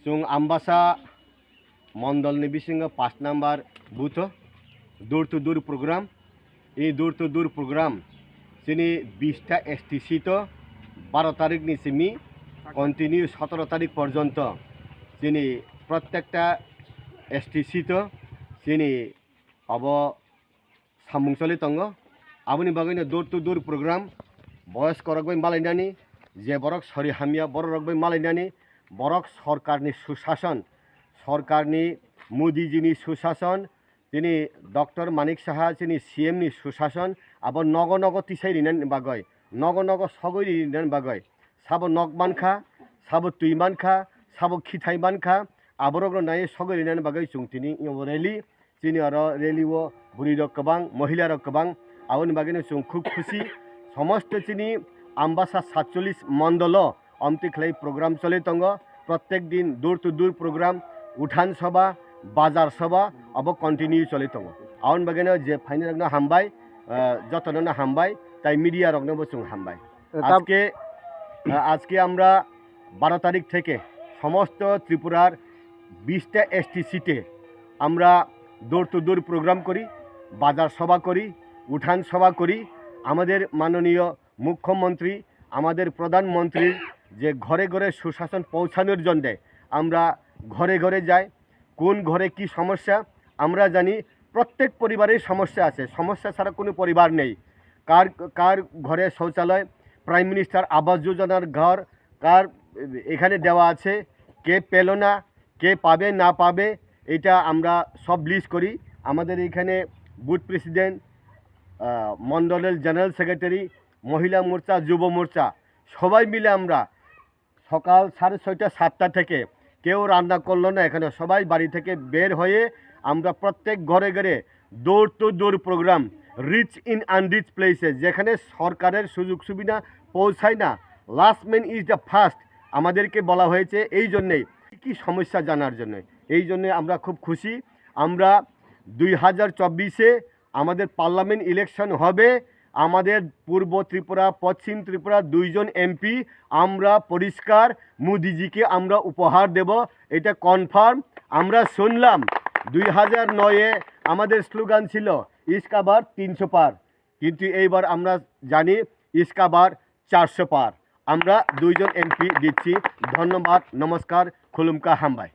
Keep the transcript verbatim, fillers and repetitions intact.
Chwng Ambasa mondol ni bisingo paanch number booth o door to door program. I door to door program chini bista S T seat o baro tarik ni simi continue sotoro tarik porjonto chini prottekta S T seat o chini obo samung choli tongo. Aboni bagwino door to door program boyoskorok bai malainani, je borok sori hamya bororok bai malainani, borok sorkarni susason, sorkarni Modiji ni susason, chini Doctor Manik Saha chini C M ni susason abo nogo nogo tisai rinani bagwi, nogo nogo sogwi rinani bagwi, sabo nok mankha, sabo twi mankha, sabo khithai mankha, aborokno naiwi sogwi rinani bagwi chwng tini obo rally, chini oro rally o bwrwi rok kwbang, mohila rok kwbang, aboni bagwino chwng khub khusi. Somosto chini Ambasa satchollis mondolo omtwi khlai program choli tongo, prottek din door to door program, uthan sabha, bazar sabha abo continue choli tongo. Aboni bagwino je phainai rokno hambai, ah, jotono no hambai, tai media rokno bo chwng hambai. এ, তা- আজকে, আহ, আজকে আমরা বারো তারিখ থেকে সমস্ত ত্রিপুরার বিশটা এসটি সিটে আমরা ডোর টু ডোর প্রোগ্রাম করি, বাজার সভা করি, উঠান সভা করি। আমাদের মাননীয় মুখ্যমন্ত্রী, আমাদের প্রধানমন্ত্রীর যে ঘরে ঘরে সুশাসন পৌঁছানোর জন্যে আমরা ঘরে ঘরে যাই। কোন ঘরে কি সমস্যা আমরা জানি, প্রত্যেক পরিবারের সমস্যা আছে, সমস্যা ছাড়া কোনো পরিবার নেই। কার কার ঘরে শৌচালয়, প্রাইম মিনিস্টার আবাস যোজনার ঘর কার এখানে দেওয়া আছে, কে পেল না, কে পাবে না পাবে, এটা আমরা সব লিস্ট করি। আমাদের এখানে বুথ প্রেসিডেন্ট, আহ, মণ্ডলের জেনারেল সেক্রেটারি, মহিলা মোর্চা, যুব মোর্চা, সবাই মিলে আমরা সকাল সাড়ে ছয়টা সাতটা থেকে কেউ রান্না করলো না, এখানে সবাই বাড়ি থেকে বের হয়ে আমরা প্রত্যেক ঘরে ঘরে door to door programme, reach in unreach প্লেসে, যেখানে সরকারের সুযোগ সুবিধা পৌঁছায় না, last man is the first আমাদেরকে বলা হয়েছে। এই জন্যেই কী কী সমস্যা জানার জন্য, এই জন্যে আমরা খুব খুশি। আমরা দুই হাজার চব্বিশে আমাদের পার্লামেন্ট ইলেকশন হবে। আমাদের পূর্ব ত্রিপুরা, পশ্চিম ত্রিপুরা দুইজন এমপি আমরা পরিষ্কার মোদিজিকে আমরা উপহার দেব, এটা কনফার্ম। আমরা শুনলাম দুই হাজার নয়ে আমাদের স্লোগান ছিল ইসকা বার তিনশো পার, কিন্তু এইবার আমরা জানি ইসকা বার চারশো পার। আমরা দুইজন এমপি দিচ্ছি। ধন্যবাদ, নমস্কার, খুলুমকা, হামবাই।